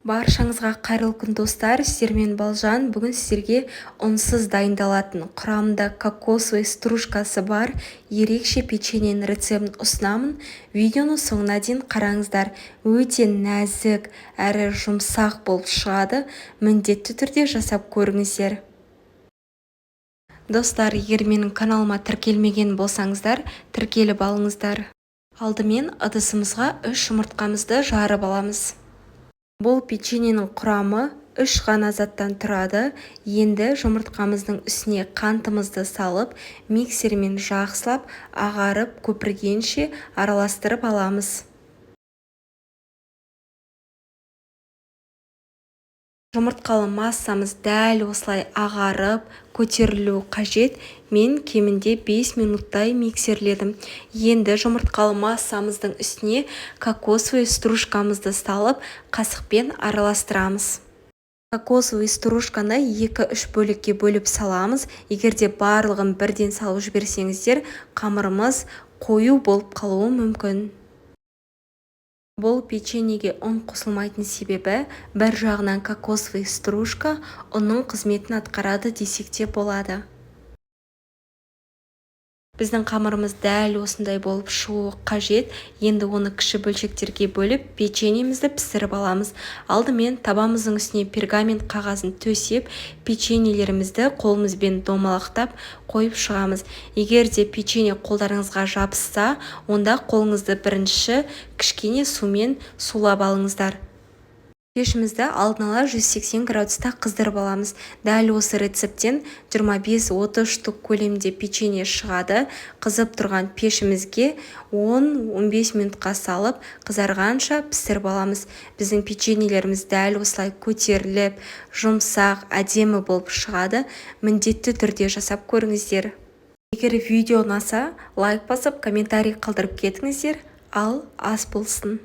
Баршаңызға қайырлы күн, достар! Сіздермен Балжан. Бүгін сіздерге ұнсыз дайындалатын, құрамында кокосовый стружкасы бар ерекше печеньенің рецептін ұсынамын. Видеоны соңына дейін қараңыздар. Өте нәзік әрі жұмсақ болып шығады. Міндетті түрде жасап көріңіздер. Достар, егер менің каналыма тіркелмеген болсаңыздар, тіркеліп алыңыздар. Алдымен ыдысымызға 3 жұмыртқамызды жарып аламыз. Бұл печеньенің құрамы 3 ғана заттан тұрады. Енді жұмыртқамыздың үстіне қантымызды салып, миксермен жақсылап ағарып көпіргенше араластырып аламыз. Жұмыртқалы массамыз дәл осылай ағарып көтерілу қажет. Мен кемінде 5 минуттай миксерледім. Енді жұмыртқалы массамыздың үстіне кокосовый стружкамызды салып, қасықпен араластырамыз. Кокосовый стружканы 2-3 бөлікке бөліп саламыз. Егер де барлығын бірден салып жіберсеңіздер, қамырымыз қою болып қалуы мүмкін. Бұл печеньеге ұн қосылмайтын себебі, бір жағынан кокосовый стружка ұнның қызметін атқарады десек те болады. Біздің қамырымыз дәл осындай болып шығуы қажет. Енді оны кіші бөлшектерге бөліп, печеньемізді пісіріп аламыз. Алдымен табамыздың үстіне пергамент қағазын төсеп, печеньелерімізді қолымызбен домалақтап қойып шығамыз. Егер де печенье қолдарыңызға жабысса, онда қолыңызды бірінші кішкене сумен сулап алыңыздар. Пешімізді алдын ала 180 градуста қыздырып аламыз. Дәл осы рецепттен 25-30 штук көлемде печенье шығады. Қызып тұрған пешімізге 10-15 минутқа салып, қызарғанша пісіріп аламыз. Біздің печеньелеріміз дәл осылай көтеріліп, жұмсақ, әдемі болып шығады. Міндетті түрде жасап көріңіздер. Егер видео ұнаса, лайк басып, комментарий қалдырып кетіңіздер. Ал ас болсын.